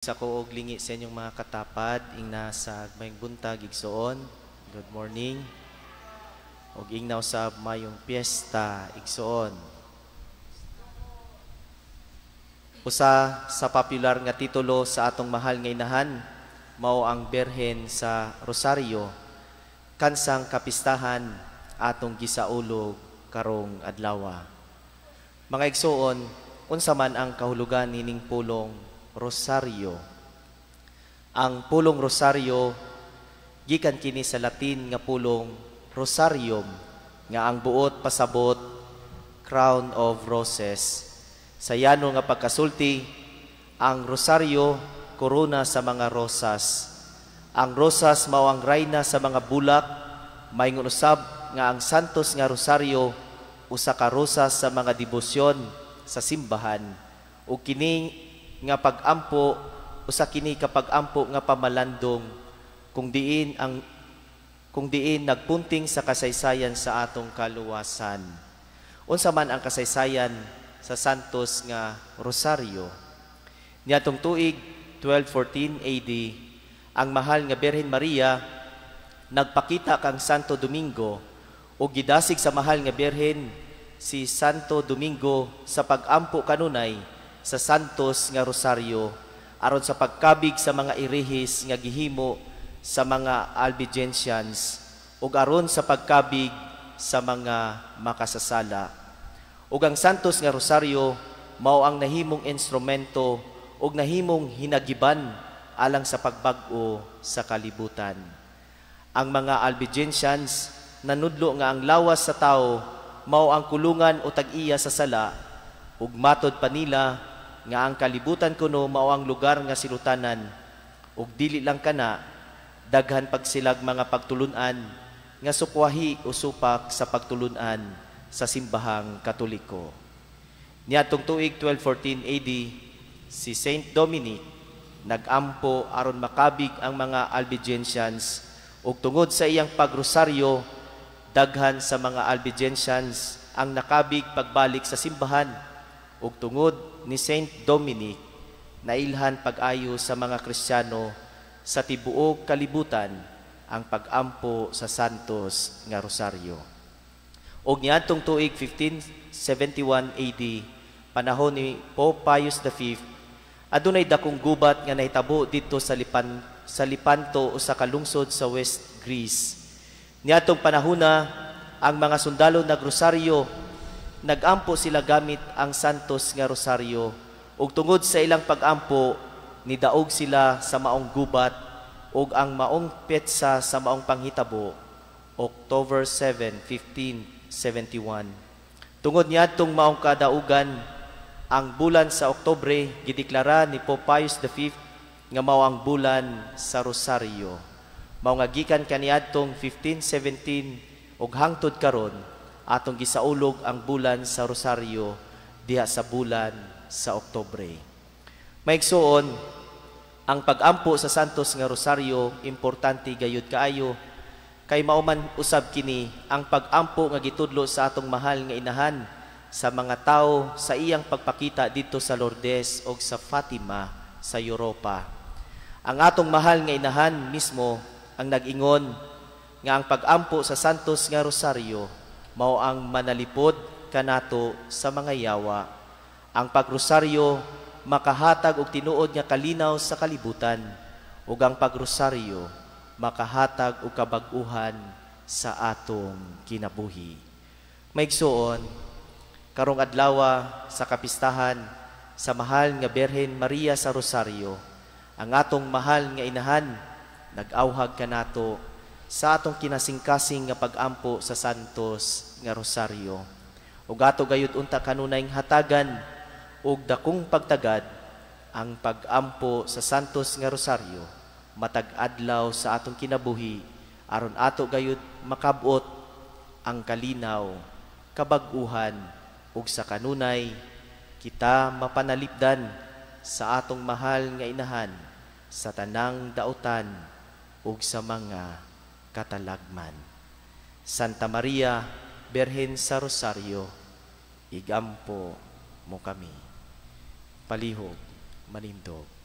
Sa ko og lingi sa inyong mga katapad, ingna sa mayong buntag, igsoon. Good morning. Og ingna sa mayong piyesta, igsoon. Usa sa popular nga titulo sa atong mahal nga inahan mao ang Berhen sa Rosario, kansang kapistahan atong gisaulog karong adlaw. Mga igsoon, unsa man ang kahulugan nining pulong Rosario? Ang pulong Rosario gikan kini sa Latin nga pulong rosarium, nga ang buot pasabot crown of roses. Sa yano nga pagkasulti, ang rosaryo korona sa mga rosas. Ang rosas mao ang rayna sa mga bulak, maingon usab nga ang Santos nga Rosaryo usa ka rosas sa mga debosyon sa simbahan. Ug kini nga pag-ampo, usa kini ka pag-ampo nga pamalandong kung diin nagpunting sa kasaysayan sa atong kaluwasan. Unsa man ang kasaysayan sa Santos nga Rosario? Niadtong tuig 1214 AD, ang mahal nga Birhen Maria nagpakita kang Santo Domingo ug gidasig sa mahal nga Birhen si Santo Domingo sa pag-ampo kanunay sa Santos nga Rosario aron sa pagkabig sa mga irehis nga gihimo sa mga Albigensians ug aron sa pagkabig sa mga makasasala. Ug ang Santos nga Rosario mao ang nahimong instrumento ug nahimong hinagiban alang sa pagbag-o sa kalibutan. Ang mga Albigensians nanudlo nga ang lawas sa tao mao ang kulungan o tag-iya sa sala, ug matod pa nila nga ang kalibutan kuno mao ang lugar nga silutanan, ug dili lang kana, daghan pagsilag mga pagtulunan nga sukwahi o supak sa pagtulunan sa simbahang Katoliko. Niadtong tuig 1214 AD, si Saint Dominic nagampo aron makabig ang mga Albigensians, ug tungod sa iyang pagrosaryo, daghan sa mga Albigensians ang nakabig pagbalik sa simbahan, ug tungod ni Saint Dominic nailhan pag-ayo sa mga Kristiyano sa tibuok kalibutan ang pag-ampo sa Santos nga Rosaryo. Og niadtong tuig 1571 AD, panahon ni Pope Pius V, adunay dakong gubat nga nahitabo didto sa Lepanto, usa ka lungsod sa West Greece. Niadtong panahona, ang mga sundalo nagrosaryo, nagampo sila gamit ang Santos nga Rosaryo, ug tungod sa ilang pag-ampo nidaog sila sa maong gubat, ug ang maong petsa sa maong panghitabo, October 7, 1571. Tungod niadtong maong kadaugan, ang bulan sa Oktubre gideklara ni Pope Pius V nga mao ang bulan sa Rosaryo. Mao nga gikan kaniadtong 1517 ug hangtod karon, atong gisaulog ang bulan sa Rosaryo diha sa bulan sa Oktubre. Maigsuon, ang pag-ampo sa Santos nga Rosaryo importante gayud kaayo kay mao man usab kini ang pag-ampo nga gitudlo sa atong mahal nga inahan sa mga tawo sa iyang pagpakita didto sa Lourdes og sa Fatima sa Europa. Ang atong mahal nga inahan mismo ang nag-ingon nga ang pag-ampo sa Santos nga Rosaryo mao ang manalipod kanato sa mga yawa. Ang pagrosaryo makahatag og tinuod nga kalinaw sa kalibutan, ug ang pagrosaryo makahatag og kabag-uhan sa atong kinabuhi. Maigsuon, karong adlawa sa kapistahan sa mahal nga Birhen Maria sa Rosaryo, ang atong mahal nga inahan nag-awhag kanato sa atong kinasingkasing nga pag-ampo sa Santos nga Rosaryo. Ug ato gayud unta kanunay hatagan og dakong pagtagad ang pag-ampo sa Santos nga Rosaryo matag adlaw sa atong kinabuhi aron ato gayud makabot ang kalinaw, kabag-uhan, ug sa kanunay kita mapanalipdan sa atong mahal nga inahan sa tanang dautan ug sa mga katalagman. Santa Maria, Birhen sa Rosaryo, igampo mo kami. Palihog, manindog.